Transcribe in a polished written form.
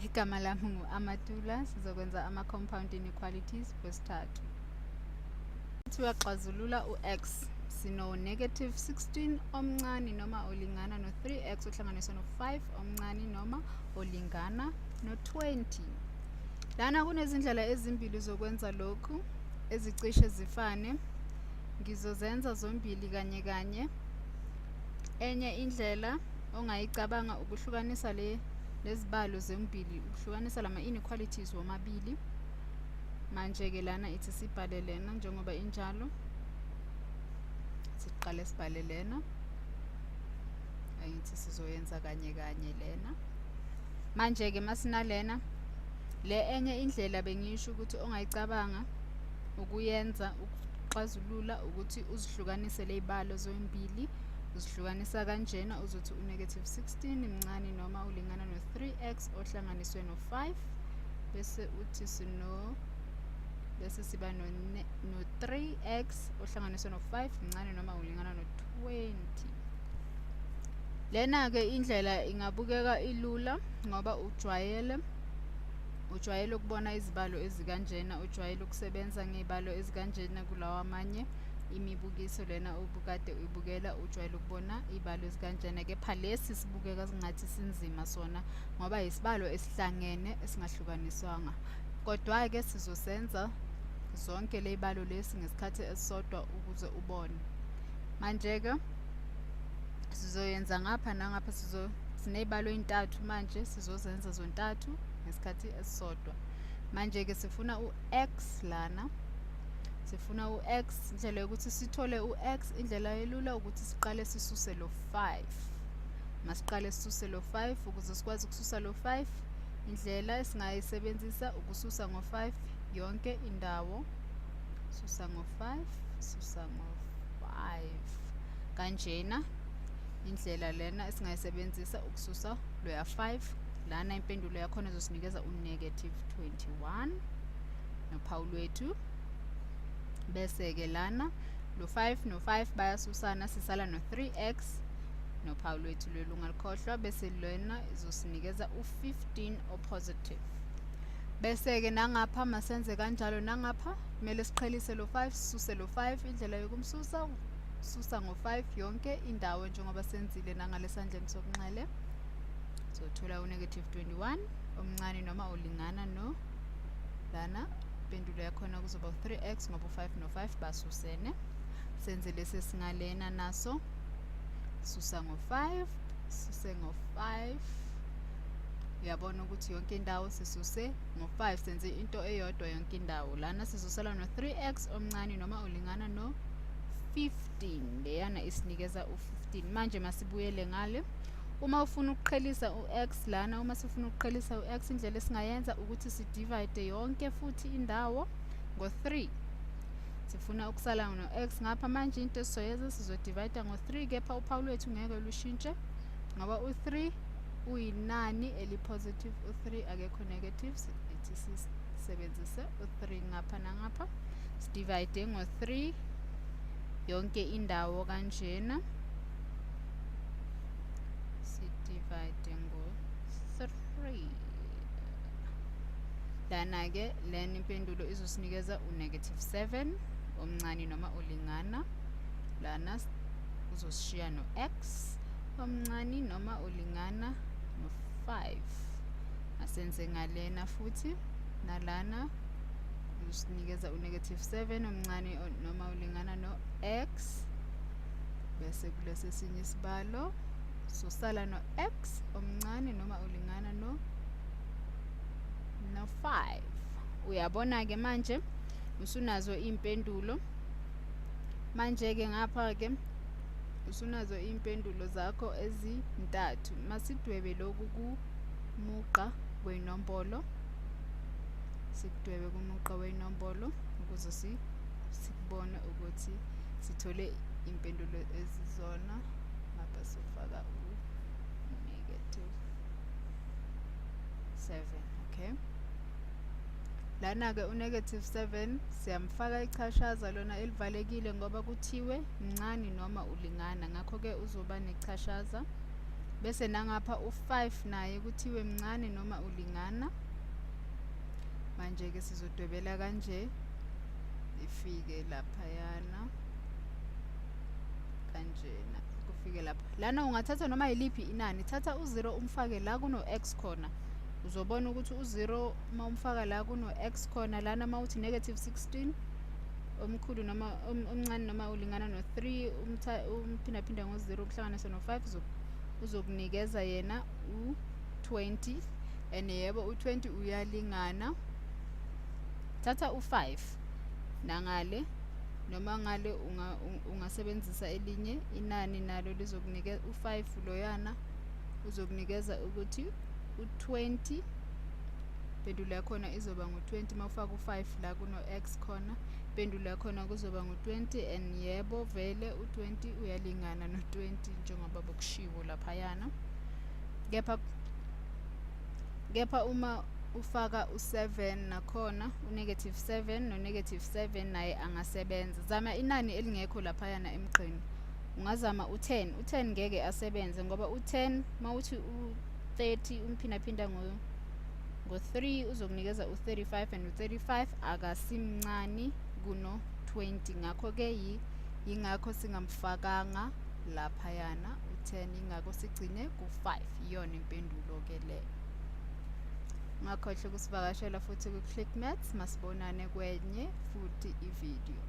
Igama lami ngu-Amatula, sizokwenza ama-compound inequalities kwesithathu. Kuthiwa xazulula u-x. Sino-negative 16 omncane noma olingana no-3x ohlanganiswe no-5 omncane noma olingana no-20. Lana kunezindlela ezimbili zokwenza lokhu ezicishe zifane. Ngizozenza zombili kanye kanye. Enye indlela ongayicabanga ukuhlukanisa le lezibalo zombili, ukuhlukanisa lama inequalities womabili. Manje-ke lana ithi sibhale lena njengoba injalo. Siqale sibhale lena. Angithi sizoyenza kanye kanye lena. Manje-ke masinalena, le enye indlela bengisho ukuthi ongayicabanga ukuyenza ukuxazulula ukuthi uzihlukanise ley'balo zombili. Uzihlukanisa kanjena, uzothi u-negative 16 mncane noma ulingana no-3x ohlanganiswe no-5, bese uthi sino bese siba no-3x ohlanganiswe no-5 mncane noma ulingana no-20. Lena-ke indlela ingabukeka ilula ngoba ujwayele ukubona izibalo ezikanjena, ujwayele ukusebenza ngey'balo ezikanjena kulawa amanye imibukiso lena obukade uyibukela, ujwayele ukubona iy'balo ezikanjena. Kepha lesi sibukeka singathi sinzima sona ngoba isibalo esihlangene esingahlukaniswanga. Kodwa-ke sizosenza zonke ley'balo lesi ngesikhathi esisodwa ukuze ubone. Manje-ke sizoyenza ngapha nangapha, siney'balo ey'ntathu manje, sizozenza zontathu ngesikhathi esisodwa. Manje-ke sifuna u-x lana. Sifuna u-x, indlela yokuthi sithole u-x, indlela elula ukuthi siqale sisuse lo 5. Masiqale sisuse lo 5 ukuze sikwazi ukususa lo 5. Indlela esingayisebenzisa ukususa ngo-5 yonke indawo. Susa ngo-5, susa ngo-5. Kanjena indlela lena esingayisebenzisa ukususa loya 5. Lana impendulo yakhona izosinikeza u-negative 21 nophawu lwethu. Bese-ke lana lo 5 no 5 bayasusana, sisala no 3x nophawu lwethu lolu ungalikhohlwa. Bese lena izosinikeza u-15 o-positive. Bese-ke nangapha masenze kanjalo, nangapha kumele siqhelise lo 5, sisuse lo 5. Indlela yokumsusa, susa ngo-5 yonke indawo njengoba senzile nangalesandleni sokunxele. Sothola u-negative 21 omncane noma ulingana no lana impendulo yakhona kuzoba u-3x ngoba u-5 no-5 basusene. Senze lesi esingalena naso, susa ngo-5, suse ngo-5. Uyabona ukuthi yonke indawo sisuse ngo-5, senze into eyodwa yonke indawo. Lana sizosala no-3x omncane noma ulingana no-15, leyana isinikeza u-15. Manje masibuyele ngale. Uma ufuna ukuqhelisa u-x lana, uma sifuna ukuqhelisa u-x, indlela esingayenza ukuthi sidivide yonke futhi indawo ngo-3. Sifuna ukusala no-x ngapha, manje into esizoyenza sizodivide ngo-3, kepha uphawu lwethu ngeke lushintshe ngoba u-3 uyinani eli-positive, u-3 akekho negative. Ithi sisebenzise u-3 ngapha nangapha, sidivide ngo-3 yonke indawo kanjena, sidivide ngo-3. Lana-ke lena impendulo izosinikeza u-negative 7 omncane noma ulingana, lana uzosishiya no-x omncane noma ulingana no-5. Asenze ngalena futhi, nalana usinikeza u-negative 7 omncane noma ulingana no-x, bese kulesi esinye isibalo sosala no-x omncane noma ulingana no 5. Uyabona-ke manje usunazo iy'mpendulo. Manje-ke ngapha-ke usunazo iy'mpendulo zakho ezintathu. Masidwebe lokhu kumugqa wey'nombolo, sikudwebe kumugqa wey'nombolo ukuze sikubone ukuthi sithole iy'mpendulo ezizona. Ngapha sifaka u-negative 7. Okay, lana-ke u-negative 7 siyamfaka ichashaza lona elivalekile ngoba kuthiwe mncane noma ulingana, ngakho-ke uzoba nechashaza Bese nangapha u-5 naye kuthiwe mncane noma ulingana. Manje-ke sizodwebela kanje, ifike laphayana kanjena, kufike lapha. Lana ungathatha noma yiliphi inani, thatha u-0 umfake la kuno-x khona. Uzobona ukuthi u-0 uma umfaka la kuno-x khona, lana uma uthi negative 16 omkhulu noma omncane noma ulingana no-3, umphindaphinda ngo-0 umhlanganise no-5, uzokunikeza yena u-20. And yebo, u-20 uyalingana. Thatha u-5 nangale, noma ngale ungasebenzisa elinye inani nalo lizokunikeza u-5 loyana, uzokunikeza ukuthi u-20. Impendulo yakhona izoba ngu-20 uma ufaka u-5 la kuno-x khona. Impendulo yakhona kuzoba ngu-20, and yebo vele u-20 uyalingana no-20 njengoba bokushiwo laphayana. Kepha uma ufaka u-7 nakhona, u-negative 7 no-negative 7 naye angasebenza. Zama inani elingekho laphayana emgqeni. Ungazama u-10. U-10 ngeke asebenze ngoba u-10 uma uthi u-30 umphindaphinda ngo-3 uzokunikeza u-35, and u-35 akasimncane kuno-20. Ngakho-ke yingakho singamfakanga laphayana u-10, yingakho sigcine ku-5. Iyona impendulo-ke leyo. Ungakhohlwa ukusivakashela futhi ku-Click Maths. Masibonane kwenye futhi ividiyo.